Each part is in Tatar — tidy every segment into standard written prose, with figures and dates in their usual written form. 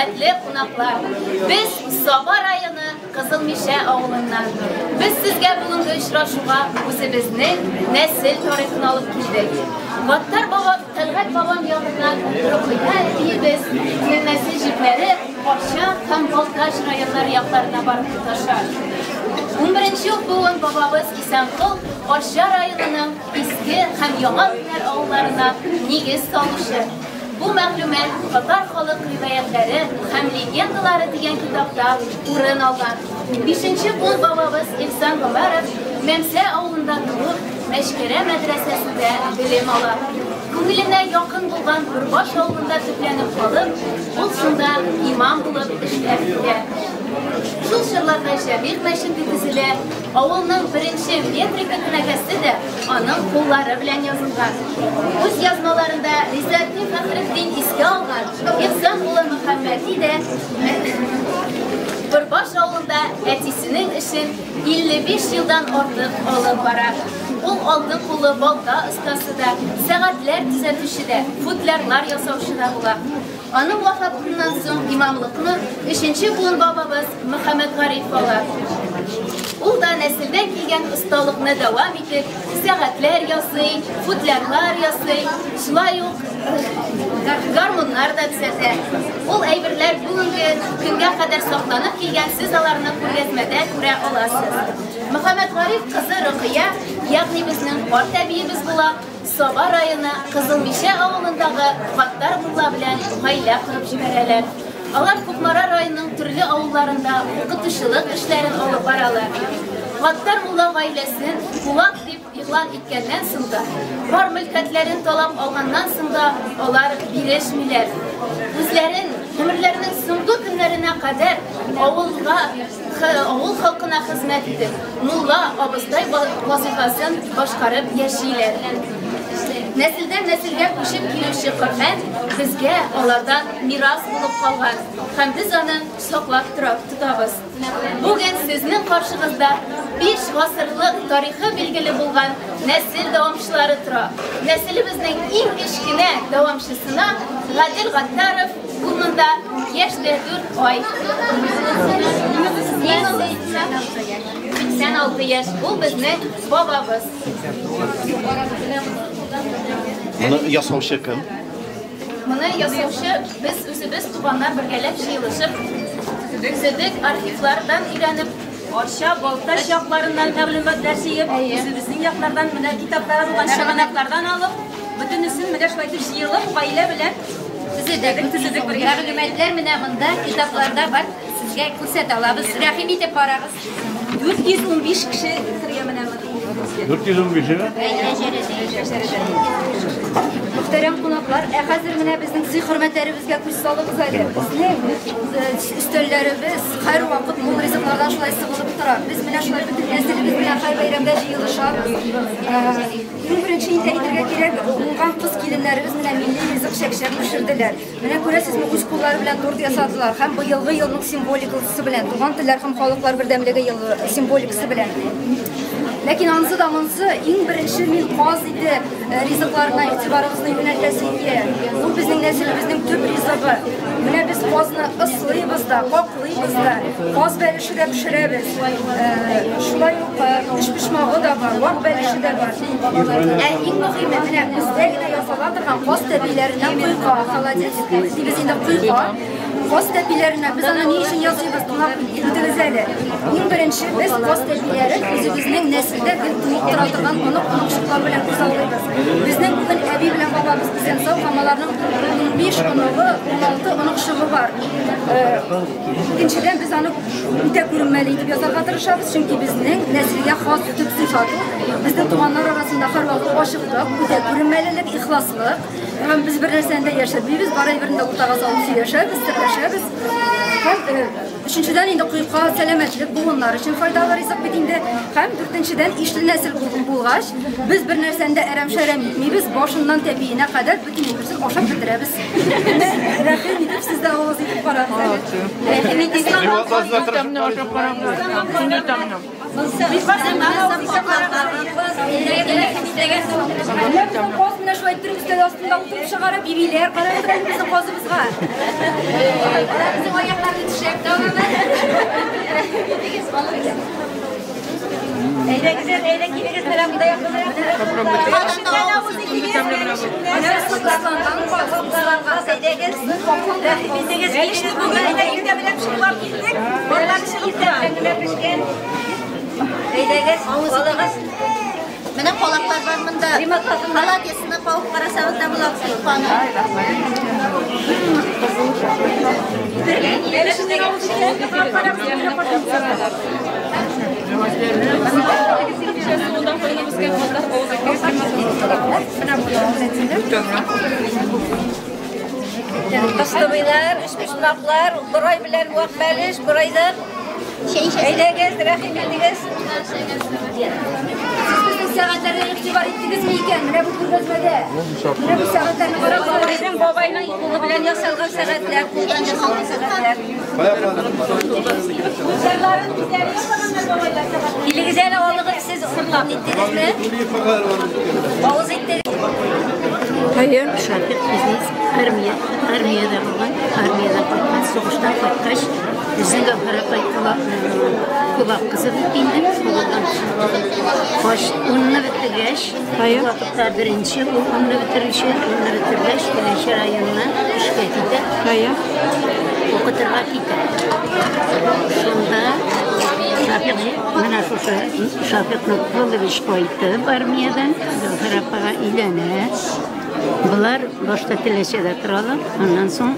Хөрмәтле кунаклар, без Саба районы Кызыл Мишә авылыннан. Без сезгә бүгенге очрашуга үзебезнең нәсел тарихын алып килдек. Гаттар бабам, Тәлгать бабам ягыннан Рокыя әбиебез нәсел җепләре Арча һәм Балтач районнары якларына барып тоташа. 11 буын бабабыз Исәнкол Арча районының Иске һәм Яңа Кенәр авылларына нигез салучы. Бу мәгълүмат Татар халык риваятьләре һәм легендалары дигән китапта урын алган. Бишенче буын бабабыз Ихсан Гомәров Мәмсә авылында туып, Мәчкәрә мәдрәсәсендә белем ала. Күңеленә якын булган Бөрбаш авылында төпләнеп калып, ул шунда имам булып эшләп китә. Шул чорларда Җәмигъ мәчете төзелә, авылның беренче метрика кенәгәсе дә аның куллары белән язылган. Үз язмаларында Ризаэтдин Фәхретдин искә алган Ихсан улы Мөхәммәди дә Бөрбаш авылында әтисенең эшен 55 елдан артык алып бара. Ул алтын куллы балта остасы да, сәгатьләр төзәтүче дә, футлярлар ясаучы да була. Аның вафатыннан соң имамлыкны өченче буын бабабыз Мөхәммәтгариф ала. Ул да нәселдән килгән осталыкны дәвам итеп, сәгатьләр ясый, футлярлар ясый, шулай ук гармуннар да төзәтә. Ул әйберләр бүгенге көнгә кадәр сакланып килгән, сез аларны күргәзмәдә күрә аласыз. Мөхәммәтгариф кызы Рокыя, ягъни безнең карт әбиебез була, Саба районы Кызыл Мишә авылындагы Гаттар мулла белән гаилә корып җибәрәләр. Алар Кукмара районының төрле авылларында укытучылык эшләрен алып баралар. Гаттар мулла гаиләсен кулак дип игълан иткәннән соң да, бар мөлкәтләрен талап алганнан соң да алар бирешмиләр. Үзләрен гомерләренең соңгы көннәренә кадәр авылга авыл халкына хезмәт итеп, мулла, абыстай вазыйфасын башкарып яшиләр. Нәселдән нәселгә күчеп килүче Коръән безгә алардан мирас булып калган һәм без аны саклап тотабыз. Бүген сезнең каршыгызда 5 гасырлык тарихы билгеле булган нәсел дәвамчылары тора. Нәселебезнең иң кечкенә дәвамчысына Гадел Гаттаров Урынында яшь тә 4 ай. Иң олысына 86 яшь. Ул безнең бабабыз. Моны ясаучы кем? Моны ясаучы без үзебез туганнар бергәләп җыелышып төзедек, архивлардан өйрәнеп. Арча, Балтач якларыннан мәгълүматлар җыеп, үзебезнең яклардан менә китаплар булган чыганаклардан алып, бөтенесен менә шулай итеп җыелып, гаилә белән төзедек. Төзедек бергә. Мәгълүматлар менә монда китапларда бар, сезгә күрсәтә алабыз. Рәхим итеп карагыз. 415 кеше кергән менә монда. 415-ме? Мөхтәрәм кунаклар, ә хәзер менә безнең сый-хөрмәтләребезгә күз салыгыз әле. Безнең өстәлләребез һәрвакыт мул ризыклардан шулай сыгылып тора. Без менә шулай бөтен нәселебез белән һәр бәйрәмдә җыелышабыз. Иң беренче инде әйтергә кирәк, уңган кыз киленнәребез менә милли ризык чәкчәк пешерделәр. Менә күрәсезме, үз куллары белән торт ясадылар һәм быелгы елның символикасы белән, туган телләр һәм халыклар бердәмлеге елы символикасы белән. Ләкин анысы да монысы, иң беренче мин каз ите ризыкларына игътибарыгызны юнәлтәсе килә. Ул безнең нәселебезнең төп ризыгы. Менә без казны ыслыйбыз да, каклыйбыз да, каз бәлеше дә пешерәбез. Шулай ук өчпочмагы да бар, вак бәлеше дә бар. Ә иң мөһиме, менә бездә генә ясала торган каз тәпиләреннән койка, холодец дибез инде, койка. Каз тәпиләренә без аны ни өчен ясыйбыз, тыңлап үтегез әле. Иң беренче без каз тәпиләрен үзебезнең нәселдә гел туып тора торган онык-оныкчыклар белән күзаллыйбыз. Безнең бүген әби белән бабабыз исән сау һәм аларның 15 оныгы, 16 оныкчыгы бар. Икенчедән, без аны үтә күренмәле итеп ясарга тырышабыз, чөнки безнең нәселгә хас төп сыйфат ул. Безнең туганнар арасында һәрвакыт ачыклык, үтә күренмәлелек, ихласлык. Һәм без бер нәрсәне дә яшермибез, бар әйберне дә уртага салып сөйләшәбез, серләшәбез. Һәм Өченчедән инде койка сәламәтлек буыннар өчен файдалы ризык бит инде. Һәм дүртенчедән ишле нәсел булгач, без бер нәрсәне дә әрәм-шәрәм итмибез, башыннан тәпиенә кадәр бөтен әйберсен ашап бетерәбез. Рәхим итеп сез дә авыз итеп карагыз әле. Рәхим итегез. Менә безнең каз менә шулай иттереп өстәл астында утырып чыгара, бибиләр карап тора инде безнең казыбызга. Алар безнең аякларны төшәп тә алалар. Рәхим итегез, алыгыз. Әйдәгез, әйдә килегез, менә монда якынрак. Ысланган каз, ысланган. Әйдәгез, рәхим итегез, килегез. Бүген әйдә иртә белән чыгып килдек. Барлар чыгып тора. Пешкән. Әйдәгез, алыгыз. Менә калаклар бар монда. Холодецны кабып карасагыз да була койканы. Кыстыбыйлар, өчпочмаклар, борай белән вак бәлеш, борайдан. Әйдәгез, рәхим итегез. Сез безнең сәгатьләргә игътибар иттегезме икән? Менә бу күргәзмәдә. Менә бу сәгатьләрне карагыз. Безнең бабайның кулы белән ясалган сәгатьләр, кулдан ясалган сәгатьләр. Килегез әле, алыгыз, сез иттегезме? Авыз иттегез. Хәер, Шафик безнең армия, армиядә булган, армиядән кайткан, сугыштан кайткач, безнең Гәүһәр апай кулак кызы бит инде, кулактан. Баш унны бетергәч, вакытта беренче ул унны бетерүче, унны бетергәч, Теләче районына эшкә китә. Укытырга китә. Шунда Шафик менә шушы Шафик Нотфуллович кайтып армиядән, Гәүһәр апага өйләнә. Болар башта Теләчедә торалар, аннан соң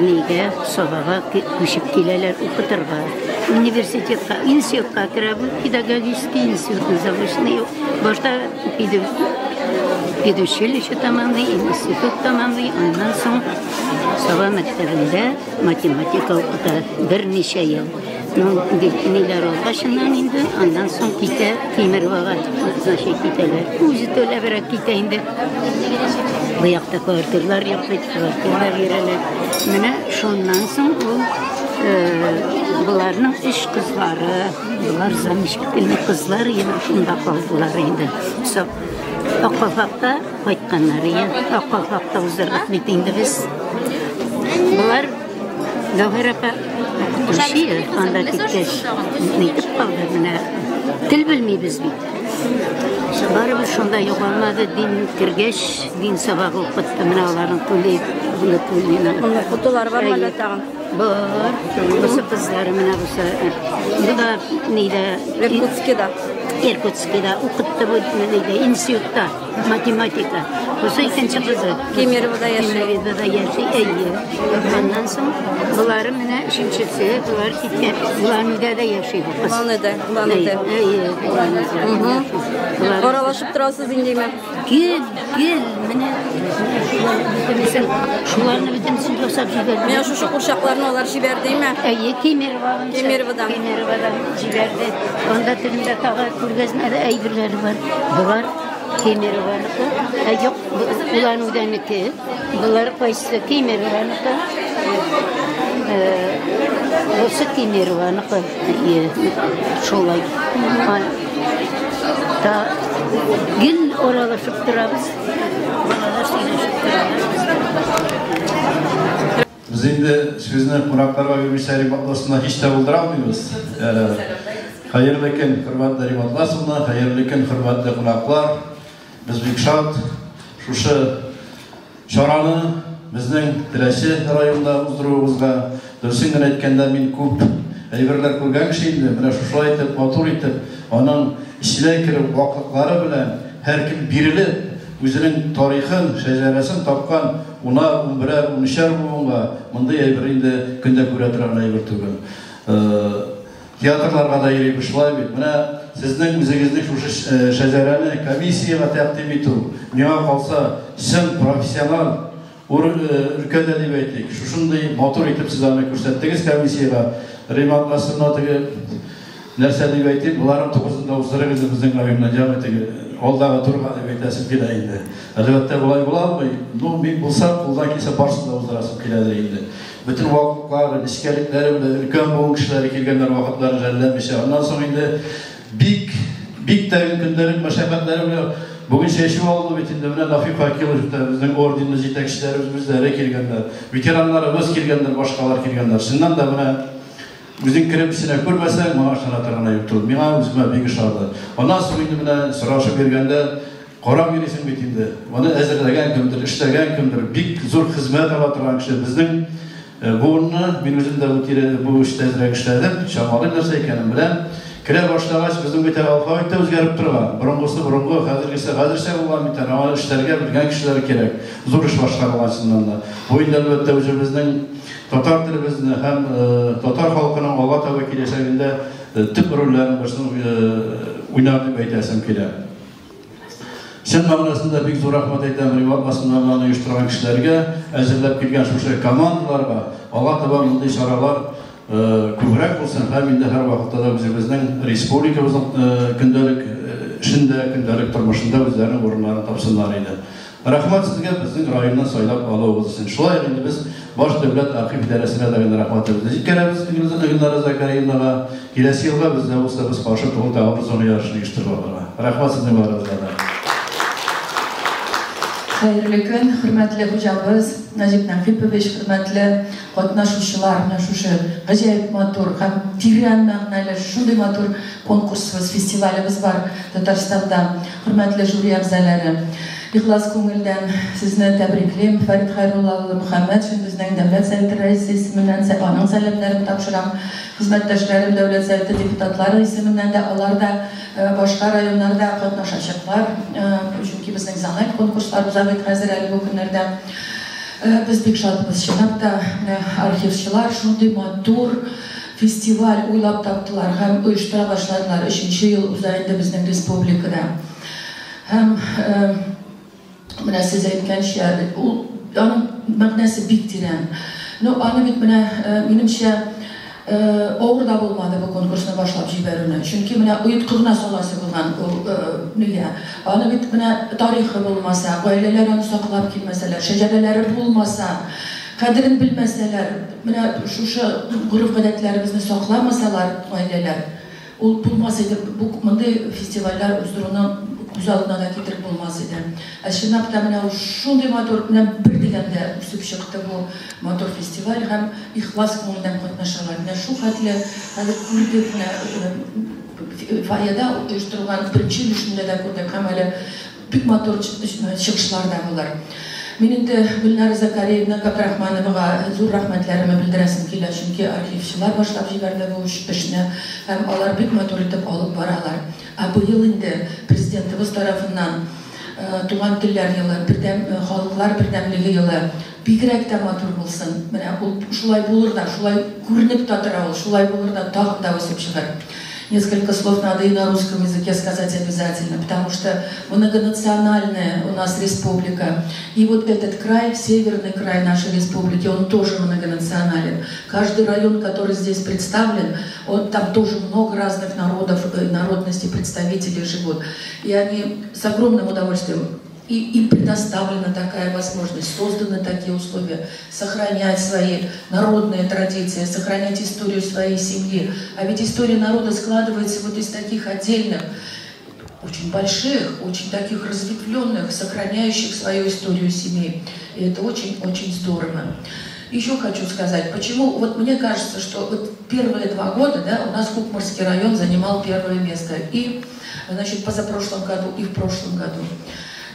нигә Сабага күчеп киләләр укытырга. Университетка, институтка керә бу, педагогический институтны заочный. Башта педучилище тәмамлый, институт тәмамлый, аннан соң Саба мәктәбендә математика укыта берничә ел. Ну, ниләр алгачыннан инде, аннан соң китә Кимервага, значит, китәләр. Үзе түләбрәк китә инде. Бу якта квартирлар юк бит, квартирлар бирәләр. Менә шуннан соң ул боларның өч кызлары, болар замечательный кызлар, яна шунда калдылар инде. Ак Калфакта кайтканнар, я. Ак Калфакта уздырдык бит инде без. Болар Гәүһәр апа укытучы, анда киткәч, нитеп калды менә. Тел белмибез бит. Барыбер шунда югалмады, дин кергәч, дин сабагы укытты. Менә аларның Тули, Тулина. Фотолар бар әле тагын. Бар. Бусы кызлары менә бусы. Бу да нидә? Иркутскида. Иркутскида укытты бу нидә, институтта математика. Бусы икенче кызы. Кемеровода яши. Кемеровода яши, әйе. Аннан соң болары менә өченчесе, болар киткән. Улан-Үдә дә яши бу кыз. Улан-Үдә, Улан-Үдә. Әйе, Улан-Үдә. Болары Аралашып торасыз индеме? Гел, гел менә бөтенесен, шуларны бөтенесен ясап җибәрде. Менә шушы курчакларны алар җибәрдеме? Әйе, Кемероводан. Кемероводан. Кемероводан җибәрде. Анда тегендә тагы күргәзмәдә әйберләре бар. Болар Кемерованыкы. Ә юк, Улан-Үдәнеке. Болар кайсы Кемерованыкы? Бусы Кемерованыкы. Әйе, шулай. Та гел аралашып торабыз. Балалар сөйләшеп торалар. Без инде сүзне кунакларга бирмичә Рим Атласовна һич тә булдыра алмыйбыз. Хәерле көн, хөрмәтле Рим Атласовна, хәерле көн, хөрмәтле кунаклар. Без бик шат шушы чараны безнең Теләче районында уздыруыбызга. Дөресен генә әйткәндә, мин күп әйберләр күргән кеше инде. Менә шушылай итеп, матур итеп, аның эченә кереп, ваклыклары белән һәркем бирелеп, үзенең тарихын, шәҗәрәсен тапкан унар, унберәр, унөчәр буынга мондый әйбер инде көндә күрә торган әйбер түгел. Театрларга да йөрибез шулай бит. Менә сезнең үзегезнең шушы шәҗәрәне комиссиягә тәкъдим итү, миңа калса, чын профессионал өлкәдә дип әйтик. Шушындый матур итеп сез аны күрсәттегез комиссиягә. Рим атнасына теге нәрсә дип әйтим, боларның тугызын да уздырыгыз инде безнең районнан, яме теге алдагы турга дип әйтәсем килә инде. Әлбәттә, болай була алмый. Ну, мин булсам, кулдан килсә, барысын да уздырасым киләдер инде. Бөтен ваклыклары, нечкәлекләре белән өлкән буын кешеләре килгәннәр вакытларын жәлләмичә. Аннан соң инде бик, бик тә көндәлек мәшәкатьләре белән бүген чәчү алды бит инде. Менә Нафик Факилович та безнең орденлы җитәкчеләребез үзләре килгәннәр, ветераннарыбыз килгәннәр, башкалар килгәннәр. Чыннан да менә үзең кереп эченә күрмәсәң, моңа ышана торганы юк түгел. Миңа үземә бик ошады. Аннан соң инде менә сорашып йөргәндә карап йөрисең бит инде. Моны әзерләгән кемдер, эшләгән кемдер, бик зур хезмәт ала торган кеше. Безнең буынны, мин үзем дә бу тирә, бу эштә әзрәк эшләдем, чамалыйм нәрсә икәнен беләм. Керә башлагач, безнең бит алфавит та үзгәреп торган. Борынгысы борынгы, хәзергесе хәзерчә булган бит әле. Аңа эшләргә белгән кешеләр кирәк. Зур эш башкарылган чыннан да. Бу инде әлбәттә үзебезнең татар телебезне һәм татар халкының алга таба киләчәгендә төп рольләрнең берсен уйнар дип әйтәсем килә. Чын мәгънәсендә бик зур рәхмәт әйтәм Рим атнасында моны оештырган кешеләргә, әзерләп килгән шушы командаларга. Алга таба мондый чаралар күбрәк булсын һәм инде һәрвакытта да үзебезнең республикабызның көндәлек эшендә, көндәлек тормышында үзләренең урыннарын тапсыннар иде. Рәхмәт сезгә безнең районнан сайлап алуыгыз өчен. Шулай ук инде без Баш дәүләт архив идарәсенә дә генә рәхмәтебезне җиткерәбез Гөлнара Закариевнага. Киләсе елга бездә булса, без каршы түгел тагын бер зона ярышын оештырып алырга. Рәхмәт сезнең барыгызга да. Хәерле көн, хөрмәтле хуҗабыз Нәҗип Нәкыйпович, хөрмәтле катнашучылар, менә шушы гаҗәеп матур һәм тирән мәгънәле шундый матур конкурсыбыз, фестивалебез бар Татарстанда. Хөрмәтле жюри әгъзалары, ихлас күңелдән сезне тәбриклим. Фәрит Хәйрулла улы Мөхәммәтшин безнең Дәүләт Советы рәисе исеменнән аның сәламнәрен тапшырам. Хезмәттәшләрем Дәүләт Советы депутатлары исеменнән дә, алар да башка районнарда катнашачаклар. Чөнки безнең зональ конкурслар уза бит хәзер әле бу көннәрдә. Без бик шатбыз, чынлап та, менә архивчылар шундый матур фестиваль уйлап таптылар һәм оештыра башладылар. Өченче ел уза инде безнең республикада. Һәм менә сез әйткәнчә, ул аның мәгънәсе бик тирән. Ну, аны бит менә, минемчә, авыр да булмады бу конкурсны башлап җибәрүне. Чөнки менә оеткы гына саласы булган ул нигә. Аны бит менә тарихы булмаса, гаиләләр аны саклап килмәсәләр, шәҗәрәләре булмаса, кадерен белмәсәләр, менә шушы гореф-гадәтләребезне сакламасалар гаиләләр, ул булмас иде. Бу мондый фестивальләр уздыруны күз алдына да китереп булмас иде. Ә чынлап та менә ул шундый матур, менә бер дигәндә үсеп чыкты бу матур фестиваль һәм ихлас күңелдән катнашалар. Менә шул хәтле хәзер күрдек, менә фойеда оештырылган беренче өлешендә дә күрдек һәм әле бик матур чыгышлар да булыр. Мин инде Гөлнара Закариевна Габдрахмановага зур рәхмәтләремне белдерәсем килә, чөнки архивчылар башлап җибәрде бу эшне һәм алар бик матур итеп алып баралар. Ә быел инде президентыбыз тарафыннан Туган телләр елы, бердәм халыклар бердәмлеге елы бигрәк тә матур булсын. Менә ул шулай булыр да, шулай күренеп тә тора ул, шулай булыр да, тагын да үсеп чыгыр. Несколько слов надо и на русском языке сказать обязательно, потому что многонациональная у нас республика. И вот этот край, северный край нашей республики, он тоже многонационален. Каждый район, который здесь представлен, он, там тоже много разных народов, народностей, представителей живут. И они с огромным удовольствием, и им предоставлена такая возможность, созданы такие условия, сохранять свои народные традиции, сохранять историю своей семьи. А ведь история народа складывается вот из таких отдельных, очень больших, очень таких разветвленных, сохраняющих свою историю семей. И это очень-очень здорово. Еще хочу сказать, почему, вот мне кажется, что вот первые 2 года, да, у нас Кукморский район занимал первое место. И, значит, позапрошлом году, и в прошлом году.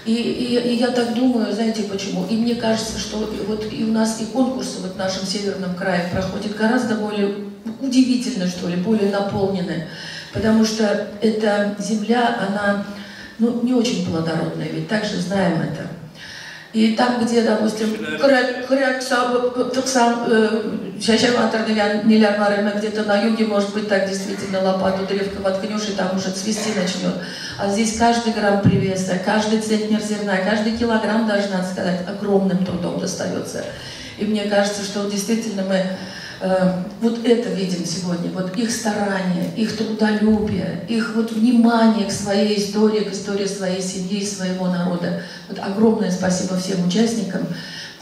И я так думаю, знаете почему? И мне кажется, что вот и у нас и конкурсы вот в нашем северном крае проходят гораздо более удивительно, что ли, более наполнены. Потому что эта земля, она, ну, не очень плодородная, ведь также знаем это. И там, где, допустим, где-то на юге, может быть, так действительно лопату древко воткнешь, и там уже цвести начнет. А здесь каждый грамм привеса, каждый центнер зерна, каждый килограмм, даже, надо сказать, огромным трудом достается. И мне кажется, что действительно мы Вот это видим сегодня, вот их старание, их трудолюбие, их вот внимание к своей истории, к истории своей семьи, своего народа. Вот огромное спасибо всем участникам.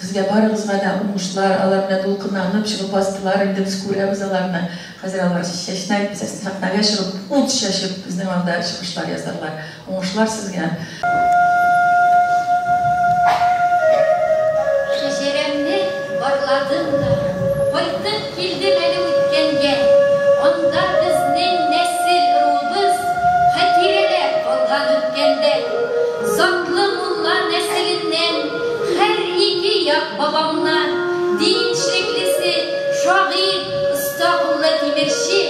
Сезгә барыгызга да уңышлар, алар менә дулкынланып чыгып бастылар, инде без күрәбез аларны. Хәзер алар чәчнәк, сәхнәгә чыгып, ут чәчеп безнең алда чыгышлар ясарлар. Уңышлар сезгә. Шәҗәрәмне барладым да, кайтып килдем әле үткәнгә. Анда безнең нәсел ыруыбыз хатирәләр калган үткәндә. Затлы мулла нәселеннән һәр ике як бабамнан, дин эшлеклесе, шагыйрь, оста куллы тимерче,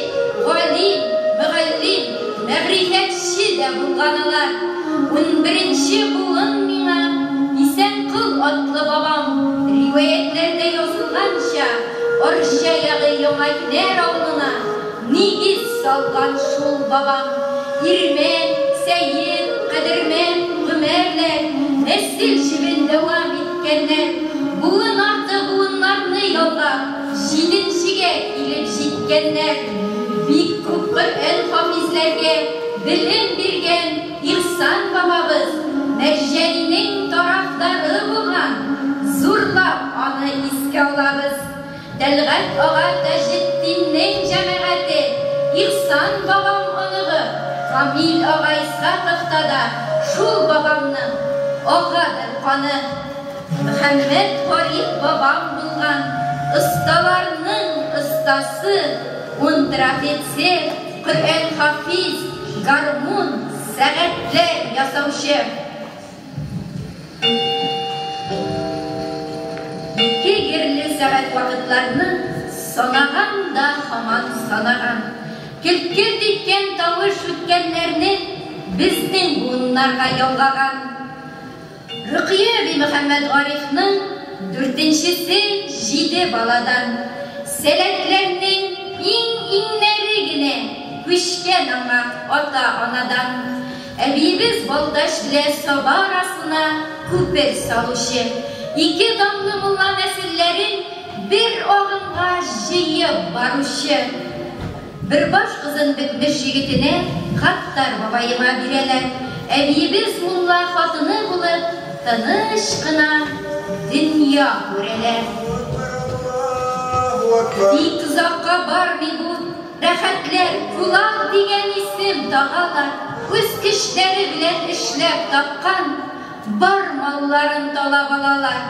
галим, мөгаллим, мәгърифәтче дә булган алар. 11нче буын миңа Исәнкол атлы бабам, риваятьләрдә язылганча, Арча ягы Яңа Кенәр авылына нигез салган шул бабам. Ирмән, Сәет, Кадермән, Гомәрләр нәсел җебен дәвам иткәннәр, буын арты буыннарны ялгап, җиденчегә килеп җиткәннәр. Бик күп Коръән хафизләргә белем биргән Ихсан бабабыз Мәрҗанинең тарафдары булган, зурлап аны искә алабыз. Тәлгать ага Таҗетдиннең җәмәгате, Ихсан бабам оныгы Камил ага Исхаковта да шул бабамның агадыр каны. Мөхәммәт Гариф бабам булган, осталарның остасы, унтер-офицер, Коръән хафиз, гармун, сәгатьләр ясаучы. Ике герле сәгать вакытларны санаган да һаман санаган. Келт-келт иткән тавыш үткәннәрне безнең буыннарга ялгаган. Рөкыя әби Мөхәммәт Гарифның дүртенчесе җиде баладан. Сәләтләрнең иң-иңнәре генә күчкән аңа ата-анадан. Әбиебез Балтач белән Саба арасына күпер салучы. Ике данлы мулла нәселләрен бер агымга җыеп баручы. Бер баш кызын бетмеш егетенә Гаттар бабаема бирәләр. Әбиебез мулла хатыны булып тыныч кына дөнья күрәләр. Тик озакка бармый бу рәхәтләр, кулак дигән исем тагалар, үз көчләре белән эшләп тапкан бар малларын талап алалар.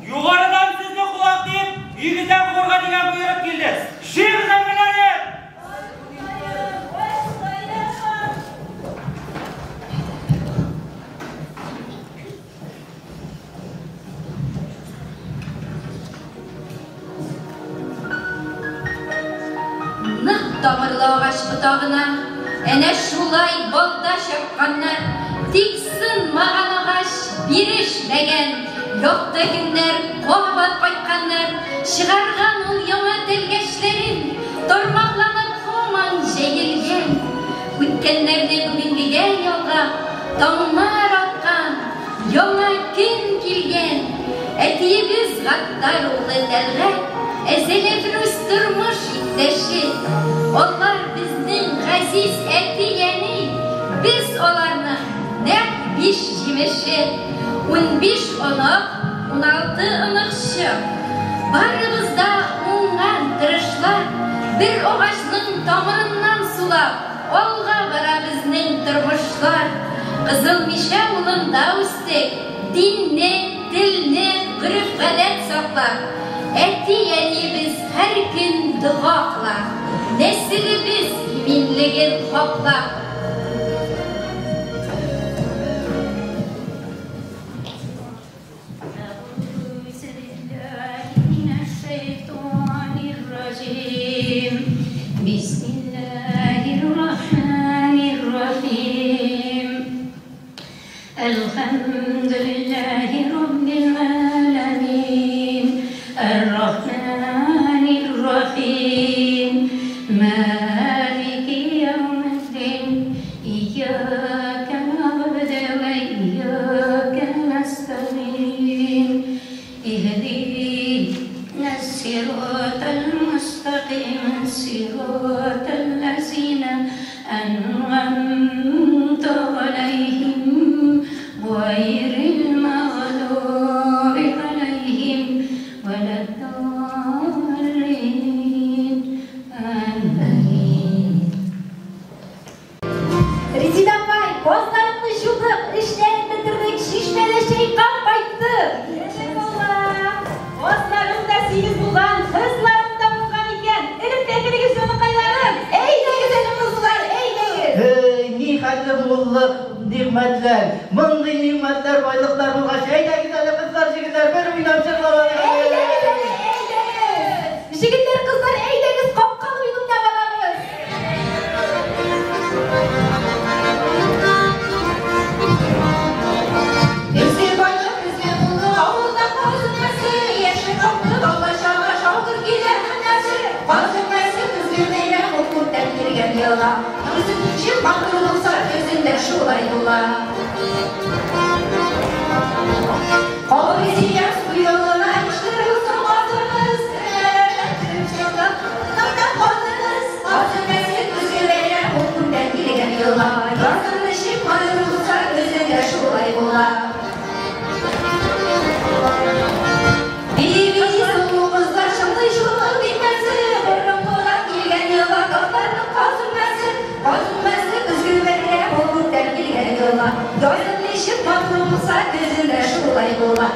Югарыдан сезне кулак дип, өегездән куарга дигән боерык килде. Җыегыз әйберләрне! Нык тамырлы агач ботагына әнә шулай балта чапканнар. Тик сынмаган агач бирешмәгән. Якты көннәр кабат кайтканнар. Чыгарган ул яңа тәлгәшләрен, тармакланып һаман җәелгән. Үткәннәрне бүгенгегә ялгап, таңнар аткан, яңа көн килгән. Әтиебез Гаттар улы Тәлгать, Әзәләфрүз тормыш иптәше. Алар безнең газиз әти-әни, без аларның нәкъ биш җимеше. 15 онык, 16 оныкчык. Барыбыз да уңган, тырышлар, бер агачның тамырыннан сулап, алга бара безнең тормышлар. Кызыл Мишә авылында үстек, динне, телне, гореф-гадәт саклап. Әти-әниебез һәр көн дога кыла, нәселебез иминлеген хаклап. Әлхәмдүлилләһи раббил галәмин, ар-рахманир-рахим, малики яумиддин. أنعمت عليهم غير المغضوب عليهم ولا الضالين. آمين. Резеда апай, казларыңны җудык, эшләрен бетердек, чишмәдә чайкап кайттык. Казларың да сигез булган, кызларың да булган икән. Элеп тә керегез, җаныкайларым. Әйдәгез әле, кызлар, әйдәгез. Эй, ни хәтле муллык, нигъмәтләр. Мондый нигъмәтләр, байлыклар булгач, әйдәгез әле, кызлар, җегетләр, бер уйнап җырлап алыйк. Әйдәгез әле, әйдәгез. Җегетләр, кызлар, әйдәгез, капкан уен уйнап алабыз. Безгә байлык, безгә муллык, авылда каз өмәсе, яше капты, бала чага шаугыр килә һөнәрче. Каз өмәсе, көзге бәйрәм, ул күптән килгән йола. Көзен ничек матур булса, көзен дә шулай була. Кабыл итәм су юлына, ишле булсын казыбыз, өмәләрдән кереп чыгып, уйнап казыбыз. Каз өмәсе, көзге бәйрәм, ул күптән килгән йола. Язын ничек матур булса, көзен дә шулай була. Бии-бии сылу кызлар шыңлый шуның димәсе, борынгыдан килгән йола, татарның каз өмәсе. Каз өмәсе, көзге бәйрәм, ул күптән килгән йола. Язын ничек матур булса, көзен дә шулай була.